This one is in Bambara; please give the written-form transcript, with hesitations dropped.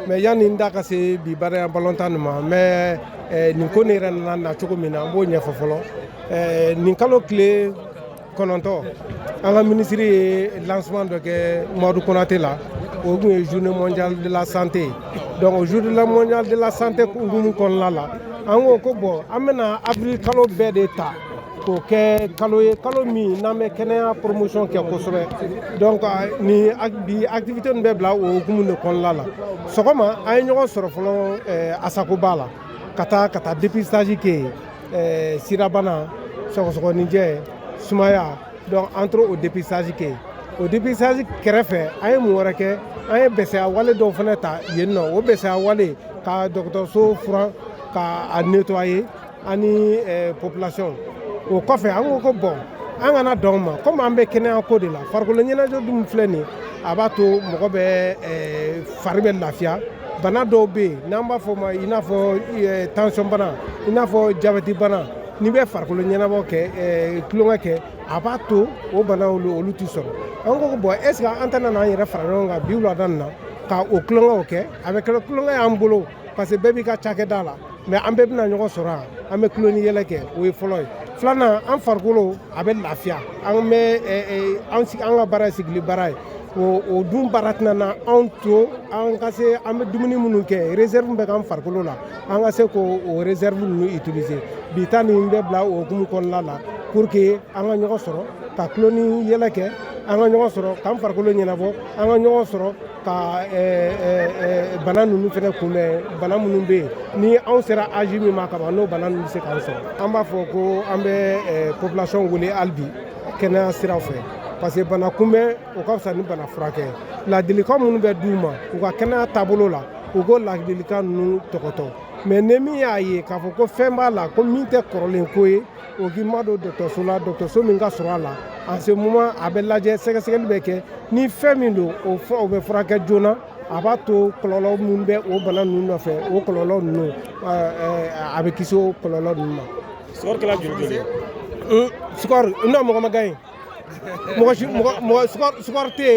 Mais yanni n da ka se bi baara balontan nin ma, n bɛ nin ko nin yɛrɛ nana na cogo min na, n b'o ɲɛfɔ fɔlɔ. Nin kalo tile 9, an ka minisiri ye lancement dɔ kɛ Madu Konate la. O tun ye Journée mondiale de la santé. Donc o Journée mondiale de la santé hukumu kɔnɔna la, an ko ko bon, an bɛna avril kalo bɛɛ de ta k'o kɛ kalo ye, kalo min n'an bɛ kɛnɛya promotion kɛ kosɛbɛ. Donc ni bi activité nin bɛ bila o hukumu de kɔnɔna la. Sɔgɔma, an ye ɲɔgɔn sɔrɔ fɔlɔ Asakoba la, ka taa dépistage kɛ yen: sirabana, sɔgɔsɔgɔninjɛ, sumaya. Donc an taara o dépistage kɛ yen. O dépistage kɛrɛfɛ, an ye mun wɛrɛ kɛ? An ye bɛsɛya wale dɔw fana ta yen nɔ. O bɛsɛya wale, ka dɔgɔtɔrɔso furan, ka a nettoyer ani population. O kɔfɛ, an ko ko bon, an kana dɔn ma komi an bɛ kɛnɛya ko de la. Farikolo ɲɛnajɛ dun filɛ nin ye, a b'a to mɔgɔ bɛ fari bɛ lafiya. Bana dɔw bɛ yen n'an b'a fɔ o ma, i n'a fɔ tension bana, i n'a fɔ jabɛti bana, n'i bɛ farikolo ɲɛnabɔ kɛ, tulonkɛ kɛ, a b'a to o banaw olu t'i sɔrɔ. An ko bon, est ce que an tɛna n'an yɛrɛ fara ɲɔgɔn kan bi wulada nin na ka o tulonkɛw kɛ? A bɛ kɛ tulonkɛ y'an bolo, parce que bɛɛ b'i ka cakɛda la, mais an bɛɛ bɛna ɲɔgɔn sɔrɔ yan, an bɛ tulon ni yɛlɛ kɛ. O ye fɔlɔ ye. Filanan, an farikolo a bɛ lafiya. An bɛ an sigi, an ka baara ye sigili baara ye. O dun baara tɛna na anw to an ka se an bɛ dumuni minnu kɛ, réserve bɛ k'an farikolo la, an ka se k'o réserve ninnu utiliser. Bi ta nin bɛ bila o hukumu kɔnɔna la, pour que an ka ɲɔgɔn sɔrɔ ka tulon ni yɛlɛ kɛ, an ka ɲɔgɔn sɔrɔ k'an farikolo ɲɛnabɔ, an ka ɲɔgɔn sɔrɔ ka bana ninnu fɛnɛ kunbɛn, bana minnu bɛ yen ni anw sera âge min ma kaban, n'o bana ninnu bɛ se k'an sɔrɔ. An b'a fɔ ko an bɛ population wele hali bi kɛnɛya siraw fɛ, parce que bana kunbɛn, o ka fisa ni bana furakɛ. Ladilikan minnu bɛ d'u ma u ka kɛnɛya taabolo la, u k'o ladilikan ninnu tɔgɔtɔ. Mais ni min y'a ye k'a fɔ ko fɛn b'a la, ko min tɛ kɔrɔlen ko ye, o k'i ma don dɔgɔtɔrɔso la, dɔgɔtɔrɔso min ka sɔrɔ a la, en ce moment a bɛ lajɛ, sɛgɛsɛgɛli bɛ kɛ. Ni fɛn min don, o bɛ furakɛ joona. A b'a to kɔlɔlɔ minnu bɛ o bana ninnu nɔfɛ, o kɔlɔlɔ ninnu, a bɛ kisi o kɔlɔlɔ ninnu ma. Score kɛra joli joli ye? Score non, mɔgɔ ma gagné, mɔgɔ si, mɔgɔ mɔgɔ score tɛ yen.